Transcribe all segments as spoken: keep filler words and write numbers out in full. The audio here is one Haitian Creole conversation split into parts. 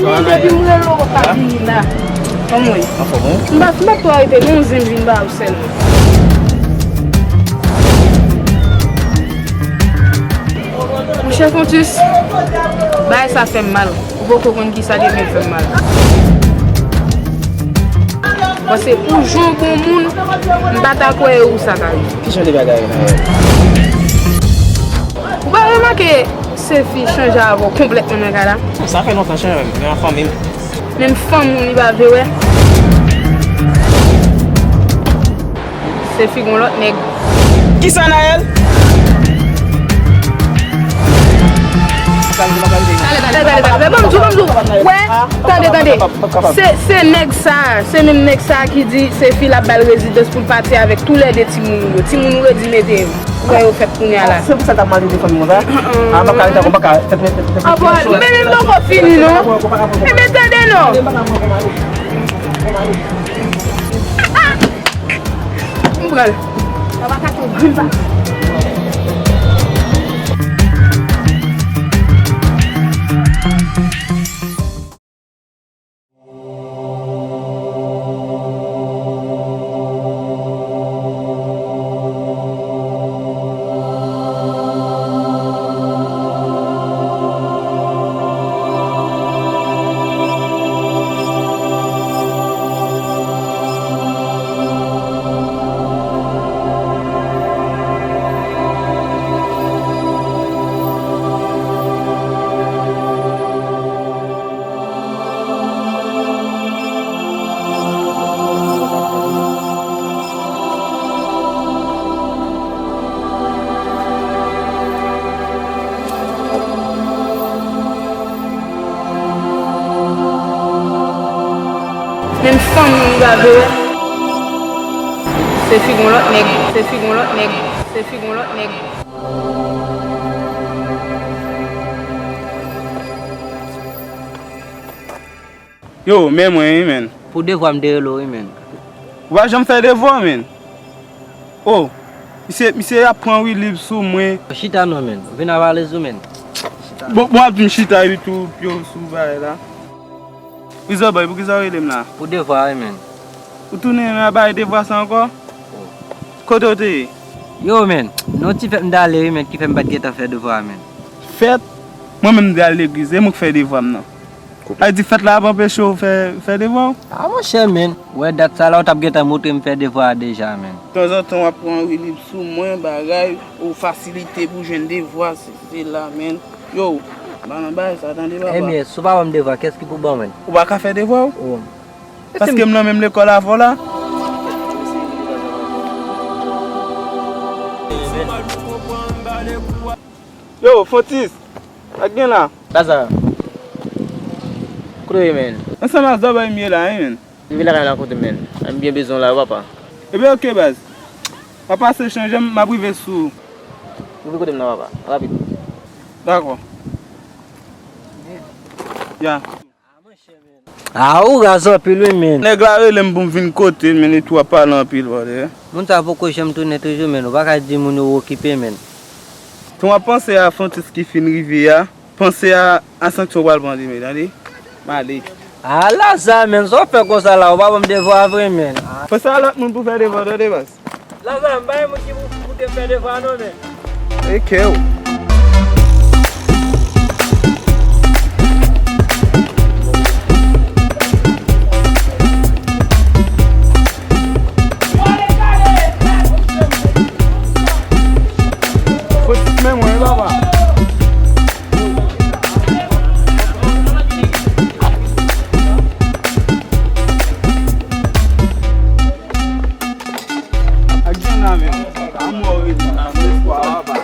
Mwen depi m rele w, w pa vini la. Kòman w ye? Anfòm, wi. M pa, m pa twò rete, non, zen m vin ba ou sèlman. Monchè Fontus, bagay sa fè m mal. Ou poko konn kisa li fè m mal. Paske ou jan pou moun, m pa ta kwè e ou sa ka rive. Ki jan de bagay la? Ou pa remake Sefi chanje avè w konplètman nan kay la? Sa fè lontan chanje, men an fanmi m. Menm fanmi w li pa vle wè. Sefi gon lòt nèg. Kisa, Naël? Tande, tande, tande, tande. Ban m di w, ban m di w. Wè, tande, tande. Se, se nèg sa, se menm nèg sa ki di Sefi l ap ba l rezidans pou l pati avèk toulède timoun ou yo. Timoun ou yo di mete yo. Ou wè yo fèt kounye a la. Se pou sa l t ap maltrete fanmi mwen sa? A, m pa ka rete ankò, m pa ka fè, fè, fè, fè. Anpòl, men li poko fini, non. Ebyen, tande, non. M pran l. Sa pa ka tou gri sa. Menm fanmi m li pa vle wè. Sefi gon lòt nèg, Sefi gon lòt nèg, Sefi gon lòt nèg. Yo, men mwen, wi, menn. Pou devwa m te rele w, wi, menn. Ou pa janm fè devwa, menn. Oh, misye, misye ap pran wi lib sou mwen. Chita non, menn. Vin avale sou, menn. Chita. Bon, bon, ap di m chita, wi, tou, yo, sou bagay la. Wi, Zòbòy, poukisa w rele m la? Pou devwa, wi, menn. Ou tounen nan bagay devwa sa ankò? Kote w te ye? Yo, menn, nan yon ti fèt m t ale, wi, menn, ki fè m pa t gentan fè devwa, menn. Fèt? Mwen menm m te al legliz, e mwen k fè devwa m nan. Sa vle di fèt la ap anpeche w fè, fè devwa w? A, monchè, menn, ou wè dat sa la, ou t ap gentan montre m fè devwa a deja, menn. Tanzantan, w ap pran wi lib sou mwen, bagay, ou fasilite pou jwenn devwa, se, se la, menn. Yo, pa nan bagay sa, tande, papa. Ebyen, si w pa ban m devwa, kiyès ki pou ban mwen? Ou pa ka fè devwa w? Oh. Paske m nan menm lekòl avè w la. Yo, Fontis, sa k gen la? Laza, kote w ye, menn? Ansanm ak Zòbòy m ye la, wi, menn. M vin lakay la kote, menn. M byen bezwen w la, wi, papa. Ebyen, oke, baz. W ap pase chanje m, m ap rive sou ou. Rive kote m nan, papa. Rapid. Dakò. Ya. A, ou raz anpil wi, menn. Nèg la rele m pou m vin kote l, menn, epi w ap pale anpil, brother. Moun sa poko janm tounen toujou, menn. Ou pa ka di moun yo okipe, menn. Tan w ap panse a Fontis ki fin rive a, panse a, a sanksyon w pral pran de, menn, tande? M ale. A, Laza, menn, sa w fè konsa la, ou pa ban m devwa vre, menn. Panse a lòt moun pou fè devwa, tande, baz? Laza, m pa gen moun ki pou, pou te fè devwa non, men. E kè w. Fòk men mwen, papa. Ak Jonna menm. Amò rete nan lespwa, papa.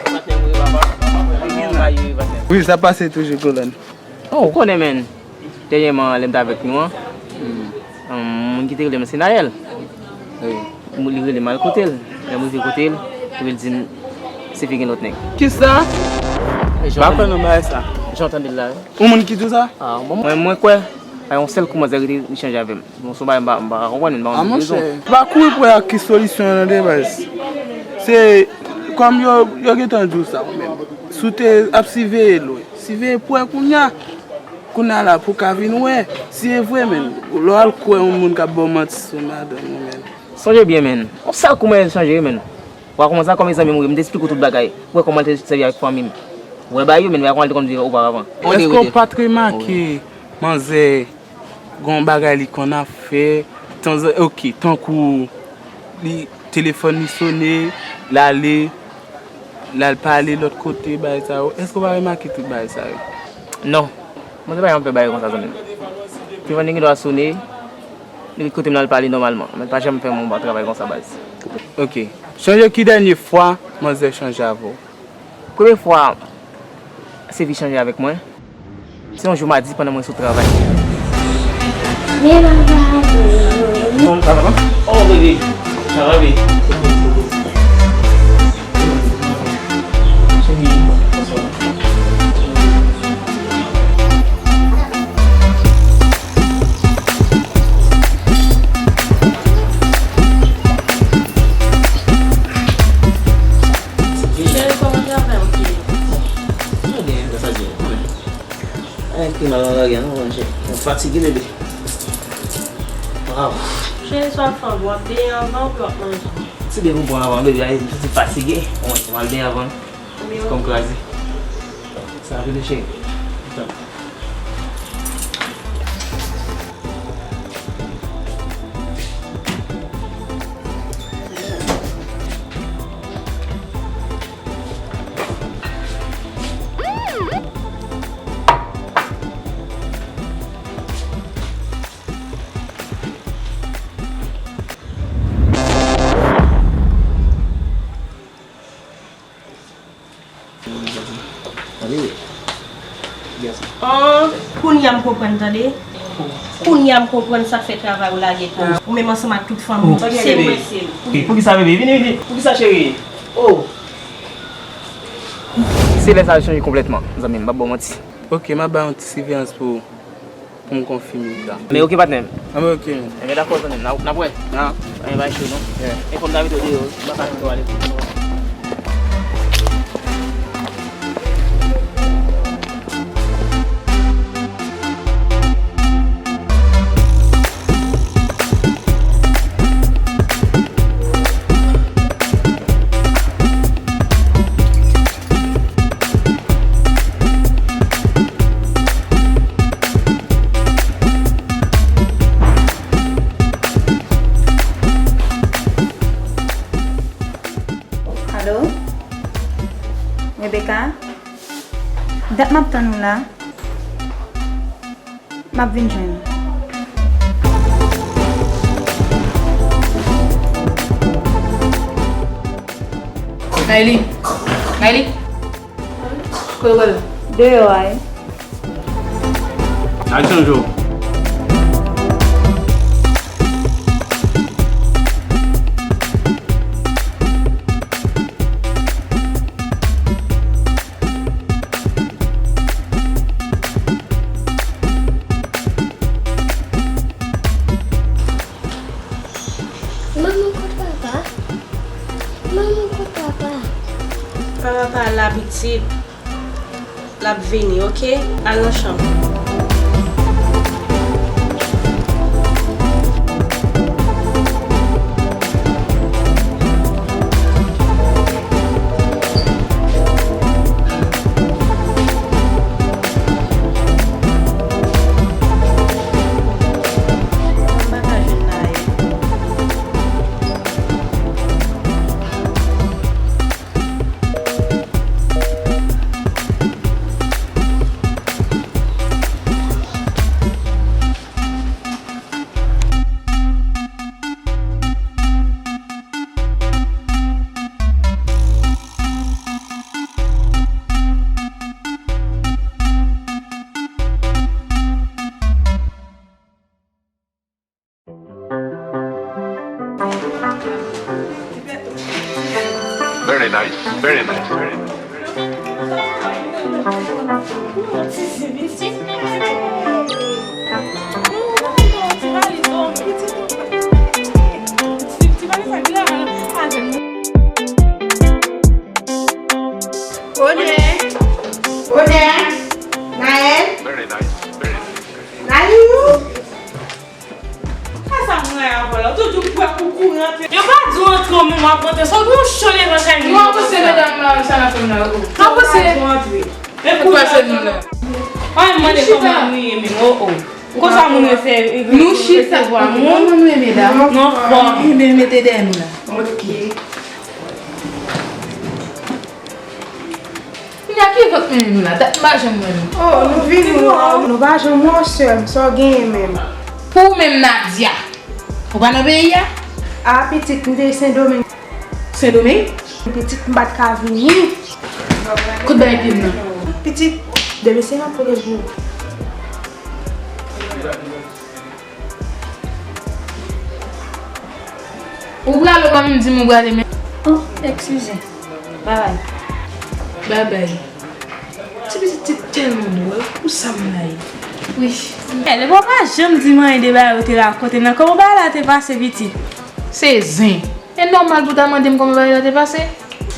Wi, sa pase toujou, kolonn. Oh, ou konnen, menn. Dènyèman, lè m t avèk nou an, um, moun ki te rele m, se Nayèl. Wi. Li rele m al kote l. Lè m rive kote l, epi l di m, Sefi gen lòt nèg. Kisa? Pa kwè nan bagay sa. Jan w tande l la, wi. Yon moun ki di w sa? Ah, bon, mwen, mwen kwè, a yon sèl kou manzè rete li chanje avè m. Bon, se yon bagay m pa, m pa ka konprann, m pa konn rezon. A, monchè, pa kouri pou wè ak ki solisyon nan de baz. Se kòm yo, yo gentan di w sa ou menm. Si w te ap siveye l, wi. Siveye pou wè kounye a. Kounye a la pou w ka vin wè si e vre, menn. Lè w al kwè yon moun k ap ba w manti sou madanm ou, menn. Sonje byen, menn. Yon sèl kou mwen chanje wi, menn. W a kòmanse ak kòm zanmi m wi, m te esplike w tout bagay. Ou wè kòman l te sèvi avèk fanmi m. Ou wè bagay yo, menn, ou wè kòman l te konn viv oparavan. Èske w pa t remake manzè gen yon bagay li konn ap fè, tanzan, ok, tankou li, telefòn li sone, l ale, l al pale lòt kote, bagay sa yo. Èske w pa remake tout bagay sa yo? Non. Manzè pa janm fè bagay konsa, zanmi m. Telefòn li gendwa sone, li kote m nan, l pale nòmalman. Men l pa janm fè m yon travay konsa, baz. Ok. Chanje ki dènye fwa manzè chanje avè w? Premye fwa Sevi chanje avèk mwen, se yon jou madi pandan mwen sot travay. Men papa. Oh, bebe. Sa va, bebe? Cheri, bonswa. Cheri, kòman travay ou te ye? Mwen byen, sa di, mwen. Ay, pi mal nan lagè, non, mwen, cheri. Mwen fatige, bebe. Waw. Cheri, sa w ap fè, w ap benyen anvan oubyen w ap manje? Ti bebe, bon, avan, bebe, ay, m santi fatige. Mwen, mwen al benyen avan. Kòm kraze. Sa vini, cheri. Oh, kounye a m konprann, tande. Kounye a m konprann sa k fè travay ou lage pou ou menm ansanm ak tout fanmi w. Se mwen, se ou. Poukisa, bebe? Vini, vini. Poukisa, cheri? Oh. Se lè sa l chanje konplètman, zanmi m, m p ap ba w manti. Ok, m ap bay yon ti siveyans pou ou. Pou m konfime sa. Men ok, patnè m. Anben, ok, men. Enben, dakò, zanmi m. N a, n ap wè. Anben, bay cho, non? Yeah. E fò m ta mete w deyò, m pa ka kite w ale. Alo? Rebecca? Dat m ap tann ou la. M ap vin jwenn ou. Naïli. Naïli. Kote w prale? Deyò a wi. Al chanje w. Manman, kot papa? Manman, kot papa? Papa pa la, pitit. L ap vini, oke? Al nan chanm ou. Very nice, very nice, very nice. Odè! Odè! Naël! Very nice, very Avè w la, ou toujou kwè pou kouri antre. Yo pa di w antre, ou menm w ap antre. Sa w gen yon cho devan kay moun. Nou avanse, medam, sa n ap fè m la, o. Nou avanse. Ou pa di w antre. Men kouri antre. Pase nou la. Ay, m mande kòman nou ye menm, o, o. Konsa moun yo fè, nou chita, resevwa moun. Kòman nou ye, medam? Nou anfòm. Ebyen, mete dèyè nou la. Ok. Kounya ki vant mennen nou la? Dat m pa janm wè nou. Oh, nou vini, nou, nou pa janm wè w, sè m. Sa w genyen menm? Pou ou menm, Nadia. Ou pa nan peyi a? A, pitit, m te Sendomeng. Sendomeng? Pitit, m pa t ka vini. Kote bagay pye m nan? Pitit, demen se m ap pote pou ou. Ou prale, ou pa menm di m ou prale, men. Oh, eskize. Babay. Babay. Ti pitit, ti tèlman dwòl, pou sa m la ye. Wi. Lè ou pa janm di m anyen de bagay ou te rakonte nan kòman bagay la te pase, pitit. Se zen. E nòmal pou w ta mande m kòman bagay la te pase?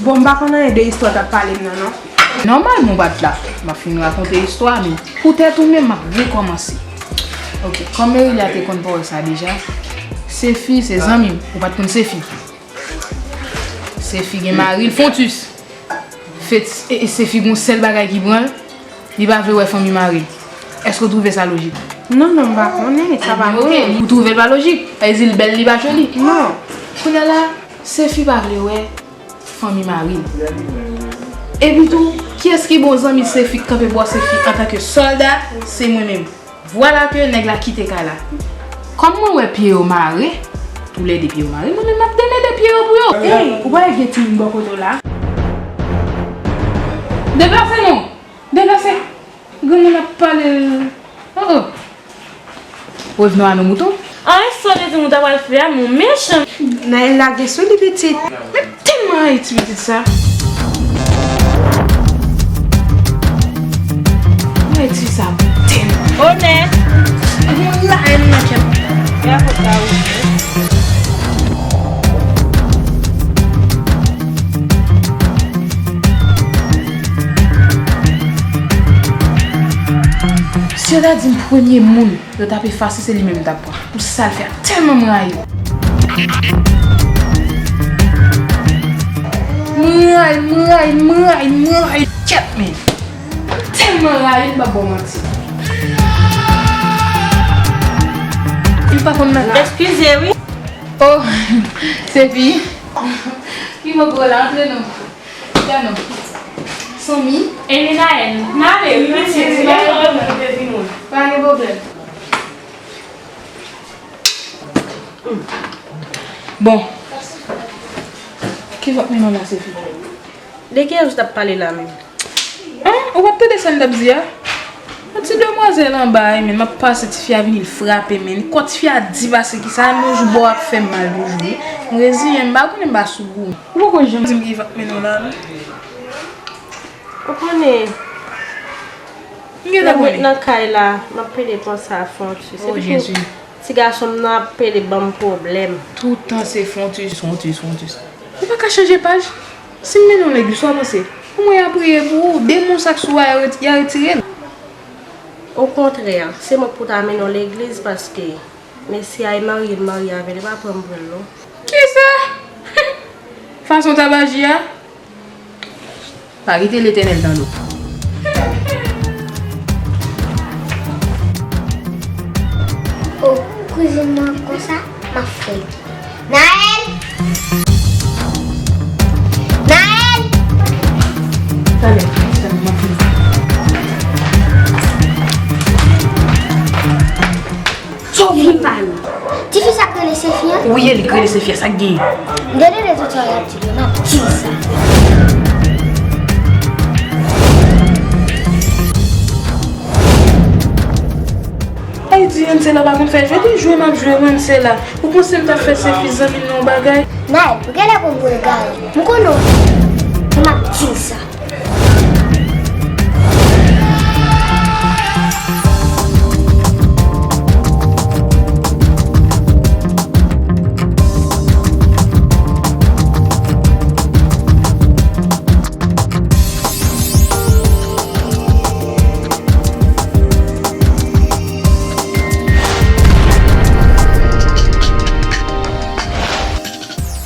Bon, m pa konn anyen de istwa w t ap pale m nan, non. Nòmalman, ou pa t la. M ap fin rakonte istwa, men poutèt ou menm, m ap rekòmanse. Ok, kòm Merilia te konn pawòl sa deja, Sefi se zanmi m, ou pa t konn Sefi. Sefi gen mari l, Fontus. Fet, e, e Sefi gon sèl bagay ki pran l, li pa vle wè fanmi mari l. Èske w twouve sa lojik? Non, non, m pa konnen, sa pa vre. Ebyen, ok, ou twouve l pa lojik? Sa vle di l bèl, li pa joli? Non. Kounye a la, Sefi pa vle wè fanmi mari l. Epi tou, kiyès ki bon zanmi Sefi k kanpe bò Sefi antanke sòlda? Se mwen menm. Vwala ke nèg la kite kay la. Kòm mwen wè pye yo mare, toulède pye yo mare, mwen menm m ap demede pye yo pou yo. Ey, ou pa wè gen timoun bò kote w la? Deplase non! Deplase! Granmoun ap pale. Oh, oh. Revenons à nos moutons. An, sa w te di m ou ta pral fè a, men w mechan. Naël lage sou li, pitit. Men tèlman rayi ti pitit sa. Rayi ti sa tèlman. Onè. Yon la haine nan kè m. E a fòt pa ou. Si yo ta di m premye moun yo t ap efase, se li menm m t ap pran. Pou sa l fè a, tèlman m rayi l. M rayi l, m rayi l, m rayi l, m rayi l. Kèt, men. Tèlman rayi l, m p ap ba w manti. Li pa konn nan. Eskize, wi. Oh, Sefi. Ki mo gwo la, antre non. Kite non. Sanmi. E li Naël. N ale, wi, pitit. N ale, wi, pitit. Pa gen pwoblèm. Bon. Ki vant mennen w la, Sefi? De kiyès ou t ap pale la menm? An, ou pa t tande sa m t ap di a? Yon ti demwazèl anba a, men m ap pase, tifi a vini, l frape, men kò tifi a di pase ki sa, nou jou bò ap fè m mal toujou, wi. M reziyen m, m pa konnen m pa sou gou. Ou poko janm di m ki vant mennen w la, non. Ou konnen, m gentan konnen. Nan kay la, m ap pede panse a Fontus. Oh, Jezi. Ti gason m nan ap pede ban m pwoblèm. Tout tan se Fontus, Fontus, Fontus. Ou pa ka chanje paj? Si m mennen w legliz, sa w panse? Omwen y a priye pou ou, demon sa k sou ou a, y a ret-, y a retire l. Okontrè, se mwen k pou ta mennen w legliz paske mesye a e marye l marye avè l, e pa pran m pran l non. Kisa? Fason w t ap aji a? Pa kite Letènèl tande w. O, kouzin mwen konsa, m ap fè l. Naël! Naël! Talè, talè, m ap vini. Tifi pa nou. Tifi sa k rele Sefi an? Wi, e li k rele Sefi a, sa k genyen? M te tande tout sa y ap di yo, m ap di sa. Ay, di Ansela pa konn fè jwe, di jwe m ap jwe, Ansela. Ou panse m t ap fè Sefi zanmi m nan yon bagay? Naël, ou genlè pran m pou egare. M konnen w. M ap di sa.